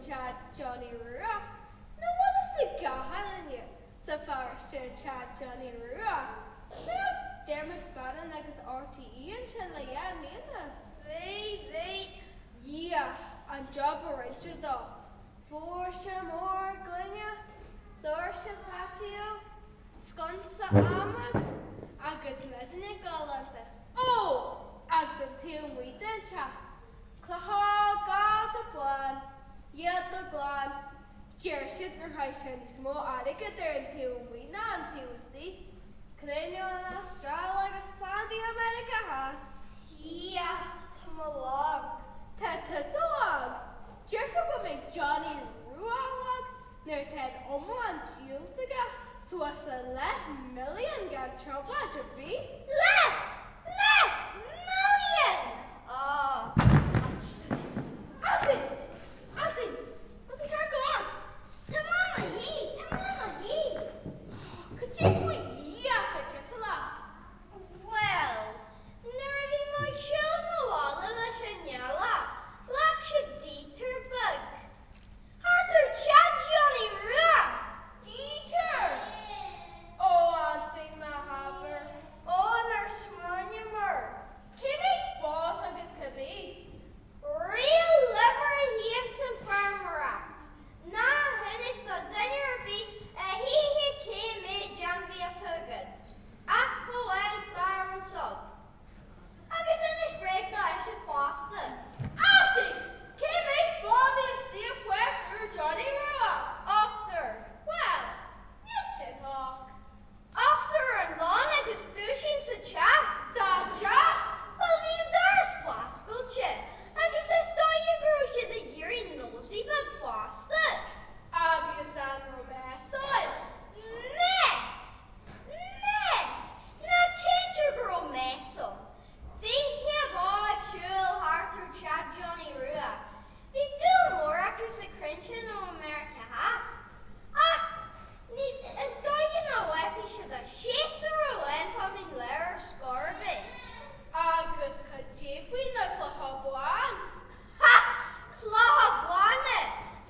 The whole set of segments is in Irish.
Teach Johnny Rua? Nó bhfuil fhios ag gach éinne sa pharóiste an Teach Johnny Rua? Ní raibh Dermot Bannon agus RTÉ ansin le dheich mí anuas. Bhí, bhí. Dhia, an job a rinne siad dó. Póirse mór gloine, doirse patio, sconsa adhmaid agus mezzanine galánta. Ó! Agus an taobh amuigh den teach, clocha galánta bán, iad go glan. Deir siad gur chaith sé níos mó airgid ar an taobh amuigh ná an taobh istigh. Crainn ón Astráil agus plandaí ó Mheiriceá Theas. Dhia, tá mé lag. Tá tusa lag. Déarfá go mbeidh Johnny Rua lag nuair atá an iomlán díolta aige, suas le leath milliún gan trioblóid ar bith. Leath! Leath! Milliún! Á! Antaine! Antaine! Tá tú ceart go leor? Tá mé i mo shuí! Tá mé i mo shuí! Cad é faoi Dhia atá ciontach leat? Bhuel, nuair a bhí mé ag siúl 'na bhaile leis an eallach, ghlac siad detour beag. Thart ar teach Johnny Rua! Detour! Ó, Antaine, ná habair. Ó, nár smaoineamar. Cé mhéid bó atá agat cibé? Riail uimhir a haon san feirmeoireacht, ná hinis do dhuine ar bith a choíche cé mhéid ainmhí atá agat, ach amháin fear an sod. Agus inis bréag dó eisean fosta. Antaine! Cé mhéid bó a bhí istigh i bpáirc úr Johnny Rua? Ochtar. Bhuel, níl sin olc. Ochtar ar an lawn agus duaisín sa teach. Sa teach? Bhuel, bhí an doras foscailte agus is dóiche go raibh siad ag iarraidh nosy beag fosta. Agus an raibh mess ann? Mess! Mess! Ná cinnte go raibh mess ann. 20 bó ag siúl thart ar teach Johnny Rua. Bhí dúil mór acu sna crainn sin ó Meiriceá Theas. Ach ní, is dóiche nár bhásaigh siad ach séasúr amháin fá mín leabhar ar scor ar bith. Agus cad é faoi na clocha bán? Ha! Clocha bána!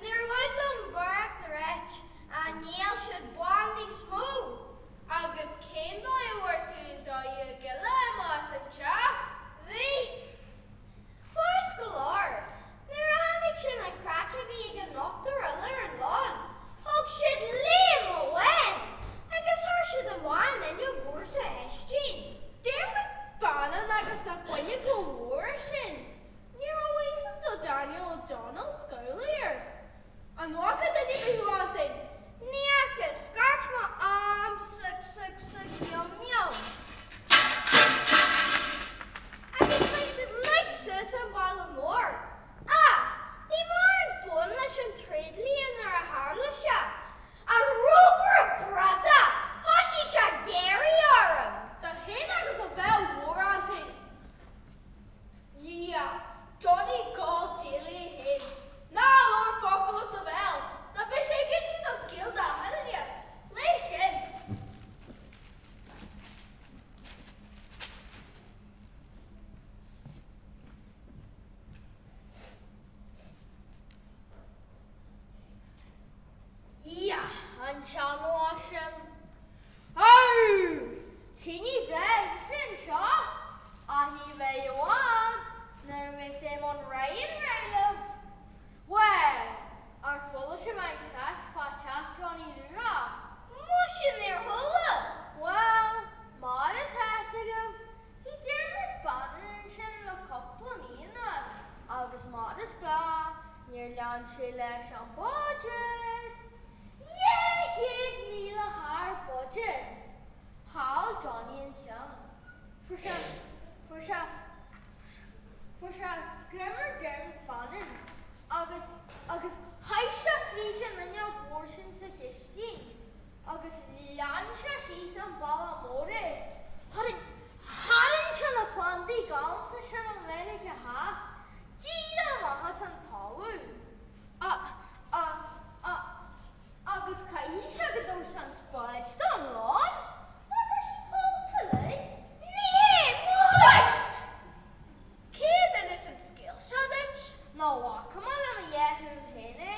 Níor mhaith liom bréag a ráit, ach níl siad bán níos mó! Agus cén dóigh a bhfuair tú an dóigh ghile amach as an teach? Bhí. Furast go leor, nuair a chonaic siad an craic a bhí ag an ochtar eile ar an lawn, thóg siad léim amháin agus chuir siad amach an fhuinneog mhór sa chistin. Dermot Bannon agus na fuinneoga mhóra sin, ní raibh iontas do Daniel O'Donnell scamhladh air. An bhfaca duine ar bith thú, Antain? Ní fhaca, scairt mé am suc suc suc yum yum. Agus beidh siad uilig suas an baile mór. Ah! Bhí mé ar an bhfón leis an tréidlia nuair a tharla sé. An rógaire bradach! Thoisigh sé ag géirí orm! Do fhéin agus do bhéal mhór, Antain. Dhia, Johnny Goll Daly é féin. Ná labhair focal as a bhéal, nó beidh sé ag insint do scéal do achan duine. Léigh sin. Dhia, an seanlá sin. Arr! Tine bhreá sin seo, ach ní bheidh i bhfad nuair a bheas Eamon Ryan réidh libh. Bhuel, ar chuala sibh an craic fá teach Johnny Rua? Muise níor chuala! Bhuel, mar atá fhios agaibh, bhí Dermot Bannon ansin le cúpla mí anuas agus mar is gnáth, níor lean sé leis an budget. 200,000 thar budget! Chaill Johnny an ceann. Fuair sé, fuair sé, fuair sé greim ar Dermot Bannon agus, agus sháigh sé fríd an fhuinneog mhór sin sa chistin agus lean sé síos an balla mór é. Tharraing, tharraing sé na plandaí galánta sin ó Mheiriceá Theas díreach amach as an talamh. A, a, a, agus caithfidh sé go dtabharfaidh sé an spáid don lawn má tá sí pollta uilig. Ní hé, Muist! Cé a d'inis an scéal seo duit? Ná bhfaca mé le mo dhá shúil féin é.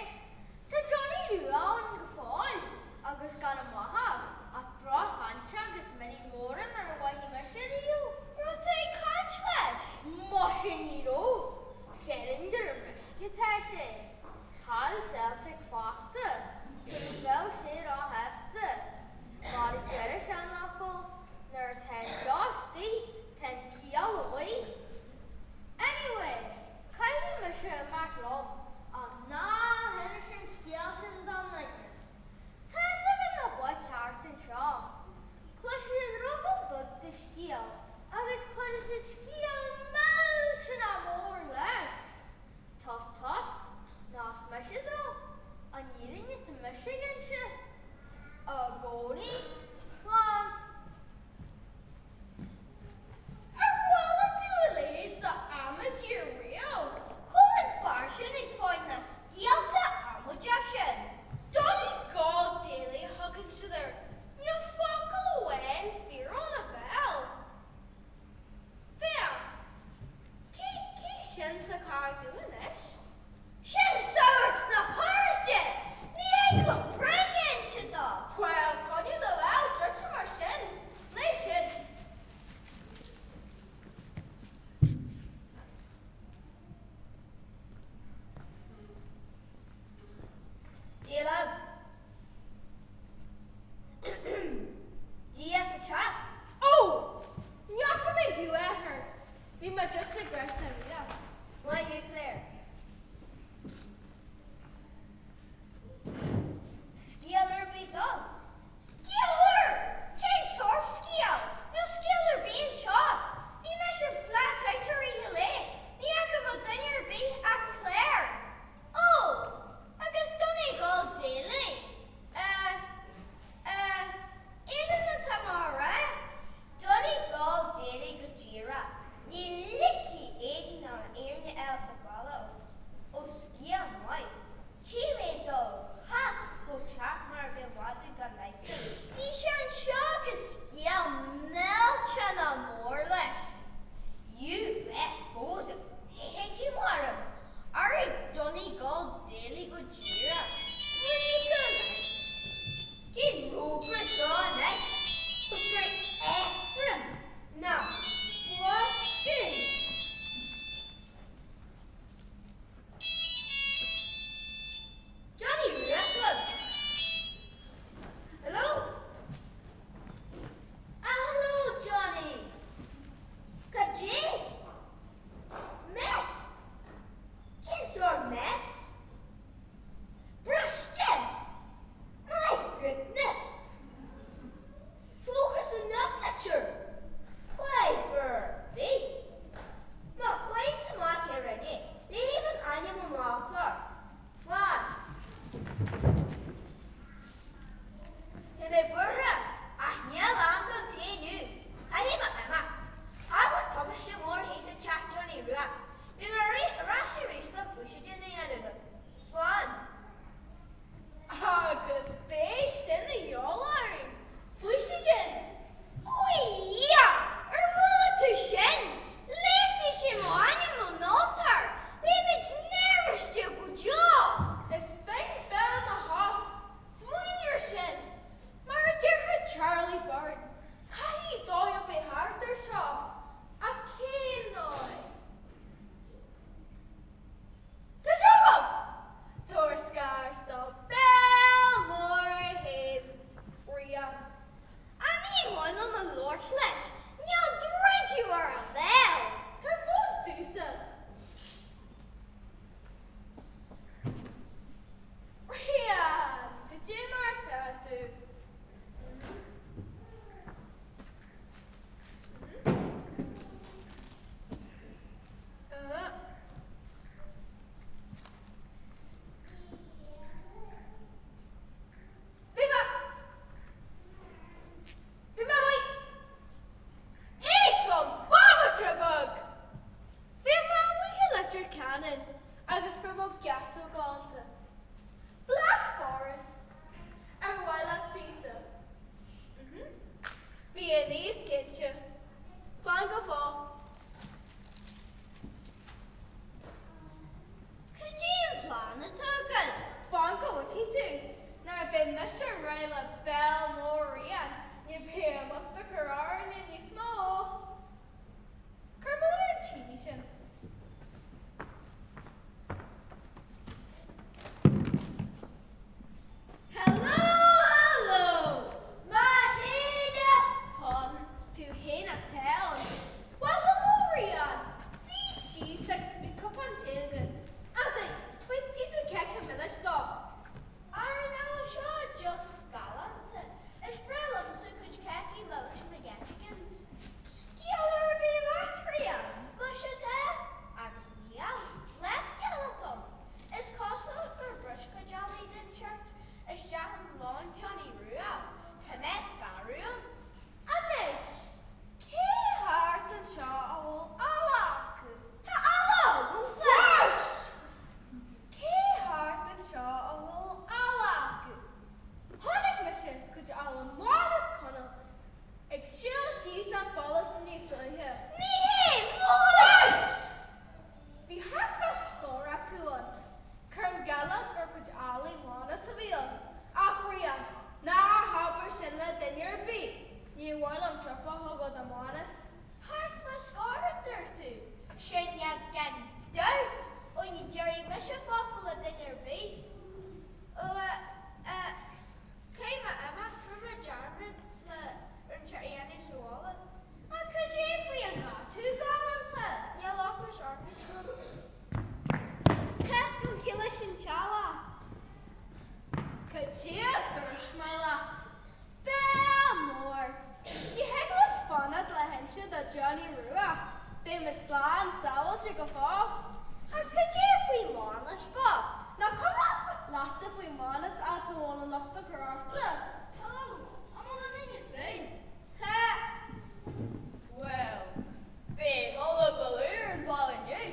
uisce atá sé. Chaill Celtic fosta, so ní bheadh sé róshásta. Mar a deir an seanfhocal, nuair atá an dea istigh, tá an ciall amuigh. Anyway, caithfidh mise imeacht liom, ach ná hinis an scéal sin don duine. Tá fhios agat na boic thart anseo. Cloisfidh siad ruball beag de scéal agus cuirfidh siad scéal millteanach mór leis. Tut tut, nach mise dó, an fhírinne atá mise ag inse. I gcónaí, slán. Ar chuala tú a leithéid d'amaidí riamh? Cá bhfuil an fear sin ag fáil na scéalta amaideacha sin? Donegal Daly a thugann siad air. Níl focal amháin fíor óna bhéal. Féach! Cé, cé sin sa charr dubh anois? Sin sagart na paróiste! Ní thig liom bréag a inse dó! Bhuel, coinnigh do bhéal druidte mar sin! Léigh sin! Dia libh. Dia sa teach. Ó! Ní fhaca mé thú, a Athair. Bhí mé just ag breith ar Ria. Maith thú, Claire. Scéal ar bith dom. Scéal úr! Cén sórt scéal? Níl scéal ar bith anseo. Bhí mise flat out i rith an lae. Ní fhaca mé duine ar bith ach Claire. Ó! Agus Donegal Daly. Eh, eh, Aodán atá mé a rá. Donegal Daly go díreach. Ní ligfidh Aidan ná éinne eile sa bhaile ó. Ó scéal maith. Tchí mé dó theacht go teach mar a bheadh madadh gan licence. Bhí sé anseo agus scéal millteanach mór leis. You bet fós agus leithéidí mar him. Arú Donegal Daly go díreach. Bréaga leis. Cén rópaire seo anois? Is gur Ephraim ná Boston. Johnny Rua Club. Hello? Ah, hello, Johnny. Cad é? Mess? Cén sórt mess? Briste? My goodness! Fógra sa nuachtlitir! Why, Bertie! Má faigheann tú amach cé rinne, léigh an ainm ón altóir. Slán! Tá mé buartha, ach níl am don tae inniu. Caithfidh mé imeacht. Tharla tubaiste mhór thíos ag teach Johnny Rua. Beidh mé ar ais arís le faoisidin a dhéanamh libh. Slán! Agus b'é sin a dhíobháil orainn, faoisidin! Ó a Dhia! Ar chuala tú sin? Léifidh sé mo ainm ón altóir! Beimid náiriste go deo! Is binn béal ina thost! Smaoinigh ar sin! Mar a déarfadh Charlie Byrne, caithfidh dóigh a bheith thart ar seo! Ach cén dóigh? Tá sé agam! Tabhair scairt do Béal Mór é féin, Ria. Ach ní maith liom a labhairt leis, níl druideadh ar a bhéal! Tabhair fón domhsa. Ria, cad é mar atá tú? Bhí mé. Bhí mé amuigh. Éist liom, bomaite beag! Bhí mé amuigh i Leitir Ceanainn agus fuair mé geatóg ghallta. Black Forest. Ar mhaith leat píosa? Bí aníos cinnte. Slán go fóill. Cad é an plean atá agat? Fan go bhfeicfidh tú. Nuair a bheidh mise réidh le béal mór Rían, ní bheidh an locht a chur orainne níos mó. Cár mhór an tsíní sin? Cad é a dúirt mé leat? Béal mór! Ní thig leis fanacht le hinse do Johnny Rua. Beimid slán sábháilte go fóill. Ach cad é faoi Mhánas bocht? Nach cuma leatsa faoi Mhánas fhad is a bhfuil an locht á chur ortsa? Hello, an bhfuil aon duine istigh? Tá. Bhuel, beidh hullabaloo ar an bhaile inniu.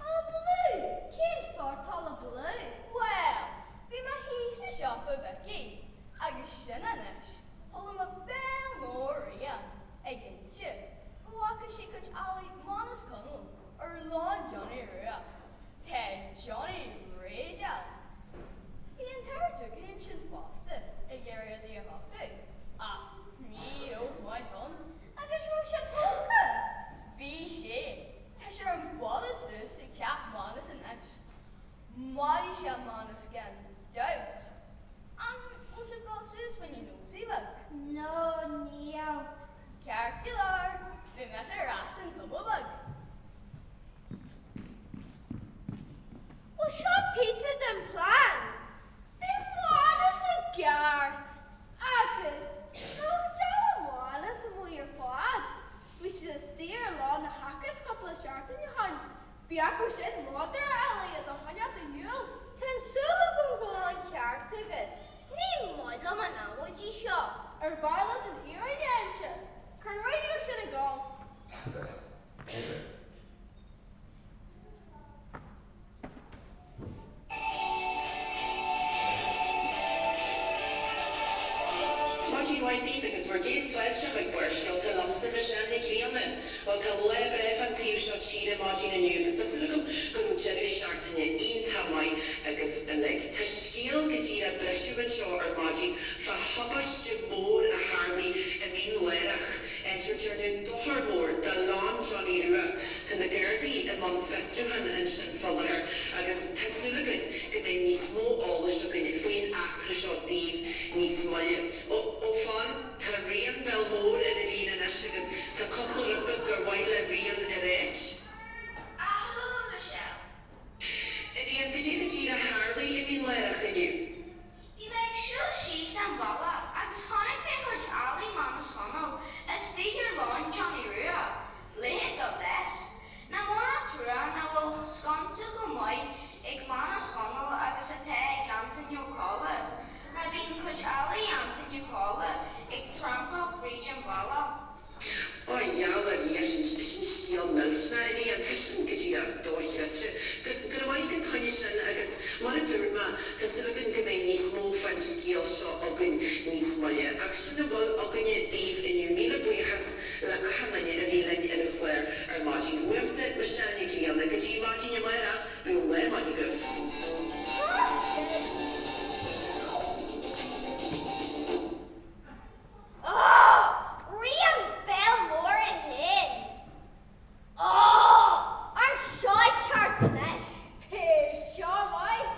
Hullabaloo? Cén sórt hullabaloo? Bhuel, bhí mé thíos i siopa Mhicí agus sin anois, chuala mé béal mór Rían ag inse go bhfaca sí cuid eallaigh Mhánas Chonaill ar lawn Johnny Rua. Tá Johnny réideach. Bhí an tAthair Duggan ansin fosta ag iarraidh rudaí a shocrú, ach ní raibh maith ann. Agus raibh sé tógtha? Bhí sé. Tá sé ar an bhaile suas ag teach Mhánas anois. Mharaigh sé Mánas gan dabht. An bhfuil sibh ag dul suas fá choinne nosy bheag? No, níl. Ceart go leor, beidh mise ar ais in tamall beag. Bhuel, seo píosa den plean. Bhí Mánas i gceart. Agus, nach dearna Mánas amuigh ar fad? Bhí siad istigh ar lá na hAcas cúpla seachtain ó shin. Bhí acu sin madra eile iad a choinneáil ar shiúl. Tá an súil agam go bhfuil an ceart agat. Ní maith liom an amaidí seo. Ar mhaith leat an fhírinne a inse? Cuir an raidió sin ag gol. Maidin mhaith daoibh agus bhur gcéad fáilte chuig Barrscéalta liomsa, Michelle Nic Grianna. Bhuel tá lá breá fán taobh seo tíre maidin inniu agus tá súil agam go raibh deireadh seachtaine iontach maith agaibh uilig. Tá scéal go díreach briseadh anseo ar maidin fá thubaiste mhór a tharlaigh i Mín Lárach, áit ar dearnadh dochar mór do lann Johnny Rua. Tá na Gardaí i mbun fiosrúcháin ansin fá láthair agus tá súil againn go mbeidh níos mó eolais againn faoin eachtra seo daoibh níos moille. Ó, ó fan, tá Rian Béal Mór ar an líne anois agus tá cúpla rud beag gur mhaith le Rian a ráit. Ah, hello a Michelle. A Rian, cad é go díreach a tharlaigh i Mín Lárach inniu? Bhí mé ag siúl síos an bealach agus chonaic mé cuid eallaigh Mhánas Chonaill istigh ar lawn Johnny Rua. Leithéid de mess. Nach mór an trua nach bhfuil sconsa chomh maith ag Mánas Chonaill agus atá ag Antaine Ó Colla. Ná bíonn cuid eallaigh Antaine Ó Colla ag trampáil fríd an bhealach. Ó, a gheall ar Dhia, sin, sin scéal millteanach, a Rían, tá sin go díreach dochreidte. Go, go raibh maith agat fá choinne sin agus mar a dúirt mé, tá súil againn go mbeidh níos mó fán scéal seo againn níos moille. Ach sin a bhfuil againne daoibh inniu. Míle buíochas le achan duine a bhí linn ar an chlár ar maidin. Uaimse, Michelle Nic Grianna, go dtí maidin amárach, bíodh lá maith agaibh. Tá sin. Ó! Rian béal mór é féin! Ó! Ar seo ag teacht anois! Pé seo maith!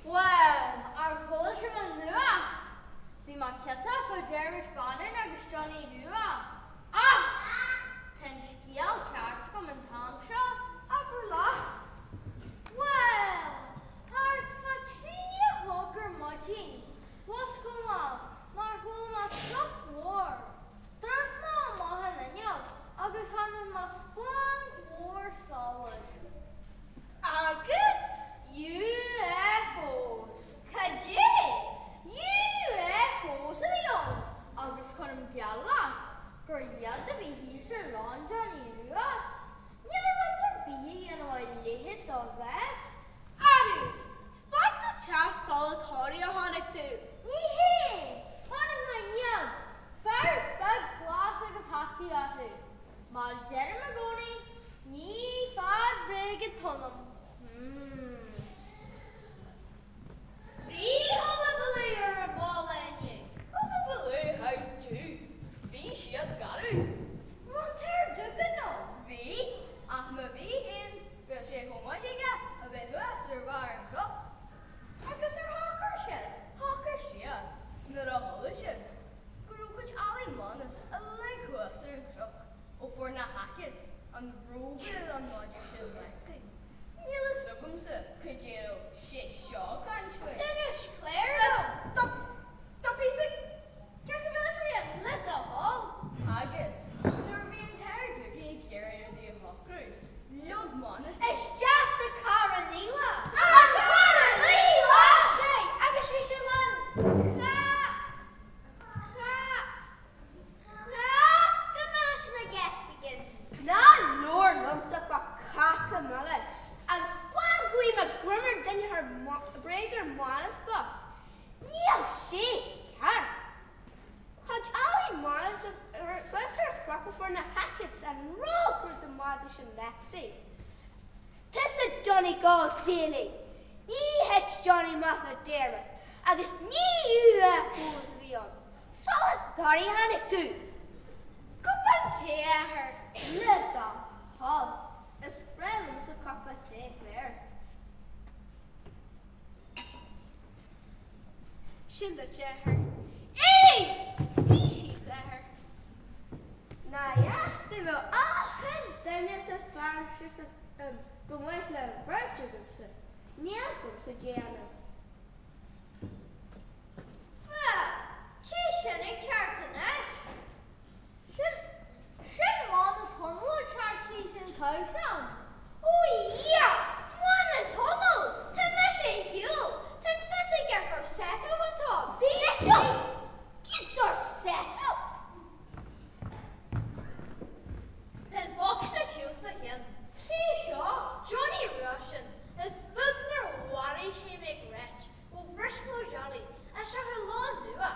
Bhuel, ar chuala sibh an nuacht? Bhí mé ciotach fá Dermot Bannon agus Johnny Rua. Ach! Tá an scéal ceart agam an t-am seo, abair leat. Bhuel, thart fá 3 a chlog ar maidin, mhúscail mé mar chuala mé trup mhór. D'amharc mé amach an fhuinneog agus chonaic mé splanc mhór solais. Agus? UFOs. Cad é? UFOs a bhí ann agus cuirim geall leat gur iad a bhí thíos ar lawn Johnny Rua. Níl rud ar bith a dhéanfadh a leithéid de mess. Arú, splanc de teas solais thoraí a chonaic tú. Ní hé! Chonaic mé iad! Fear beag glas agus hataí orthu. Mar a deirim i gcónaí, ní fear bréige atá ionam. Bhí hullabaloo ar an bhaile inniu. Hullabaloo how do? Bhí siad garbh. Raibh an tAthair Duggan ann? Bhí, ach má bhí féin, bheadh sé chomh maith aige a bheith thuas ar bharr an chnoic. Agus ar shocair siad? Shocair siad, nuair a chuala siad go raibh cuid eallaigh Mhánas uilig thuas ar an chnoc ó fuair na Hacketts an. An rógaire an madra sin Lexi? Níl fhios agamsa cad é a raibh sé seo ag caint faoi. D'inis Claire dom. Tá tá píosa cáca milis rian. Le do thoil. Agus nuair a bhí an tAthair Dougie ag iarraidh rudaí a shocrú, leag Manus é. Isteach sa carr anála. An carr anála! Sé, agus bhí sé lán ca ca Cáca milis McGettigan. Ná labhair liomsa fá cháca milis agus fan go bhfaighidh mé greim ar duine thar bréag ar Mhánas bocht. Níl sé ceart. Chuid ealaín Mhánas suas ar chrochadh fuair na Hacketts an rógaire don mhadadh sin Lexi. Tusa Johnny Goll Daly. Ní thit Johnny amach le Dermot agus ní fhiú a eolas a bhí ann. Solas doirí tháinig tú. Cupán tae, a athair. Le do thoil. Is breá liomsa cupa tae, Claire. Sin duit, a athair. Éigh! Suigh síos, a athair. Nár dheas dá mbeadh achan duine sa pharóiste sa chomh maith le beirt agaibhse. Níl fhios a'msa déanamh. Bhuel, cé sin ag teacht anois? Sin, sin Mánas Chonaill ag teacht síos an cosán. Ó a Dhia! Mánas Chonaill! Tá mise ar shiúl! Tá fios aige gur set-up atá ann. Set-up? Cén sórt set-up? Tá an boc sin ar shiúl sa cheann. Cé seo? Johnny Rua sin. Is beag nár mharaigh sé mé ag ráit ó bhris mo Johnny isteach ar lá nua.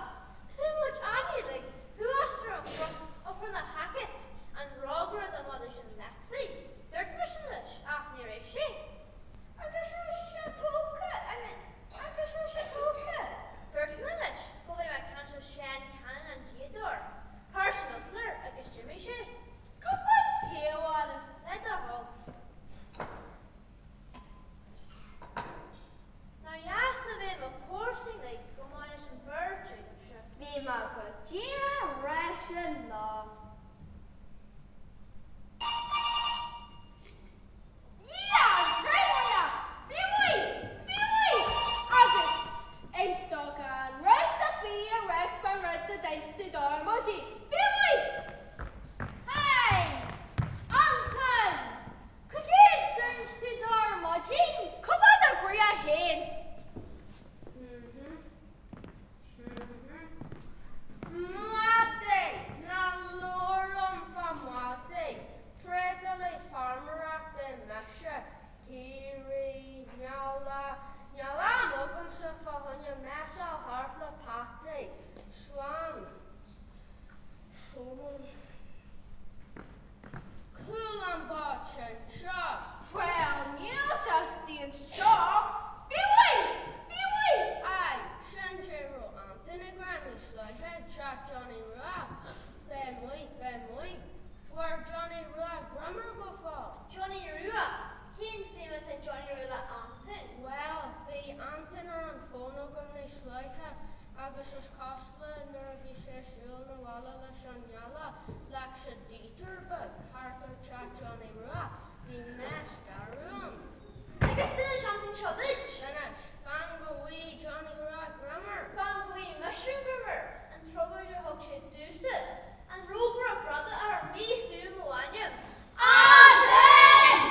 Chuaigh muid againn uilig thuas ar an gcnoc ó fuair na Hacketts an rógaire don mhadadh sin Lexi. Dúirt mise leis ach níor éist sé. Agus raibh sé tógtha, I mean, agus raibh sé tógtha? Dúirt mé leis go mbeidh mé ag caint le Seán Cannon an dlíodóir. Chuir sin ionadh air agus d'imigh sé. Cupán tae, a Mhánais. Le do thoil. Nár dheas a bheith i mo chomharsa uilig go maith leis an bheirt agaibhse. Bhí mé go díreach leis an lá. Dhia, an tréidliach! Bí amuigh! Bí amuigh! Agus éist dó gan rud ar bith a ráit fán rud a d'inis tú dó ar maidin. Bí amuigh! Hey! Antain! Cad é a d'inis tú dó ar maidin? Coimeád do ghraithe féin. Madaí! Ná labhair liom fá mhadaí! Trádálaí feirmeoireachta mise, caoirigh, meala, níl am agamsa fá choinne messáil thart le peataí. Slán. Slán. Cúl an bád sin seo. Bhuel, níl sé istigh anseo. Bí amuigh! Bí amuigh! Aye, sin é raibh Antain ag rá níos luaithe, teach Johnny Rua. Bheith amuigh, bheith amuigh. Fuair Johnny Rua greim air go fóill. Johnny Rua? Cén feidhm atá ag Johnny Rua le Antain? Bhuel, bhí Antain ar an bhfón agam níos luaithe agus is cosúil nuair a bhí sé ag siúl 'na bhaile leis an eala, leag sé detour beag thart ar teach Johnny Rua. Bhí mess dearg ann. Agus d'inis Antain seo duit? D'inis. Fan go bhfaighidh Johnny Rua greim air. Fan go bhfaighidh mise greim air, an trioblóid a thug sé domhsa. An rógaire bradach a chuir míchlú ar mo ainm. Antain!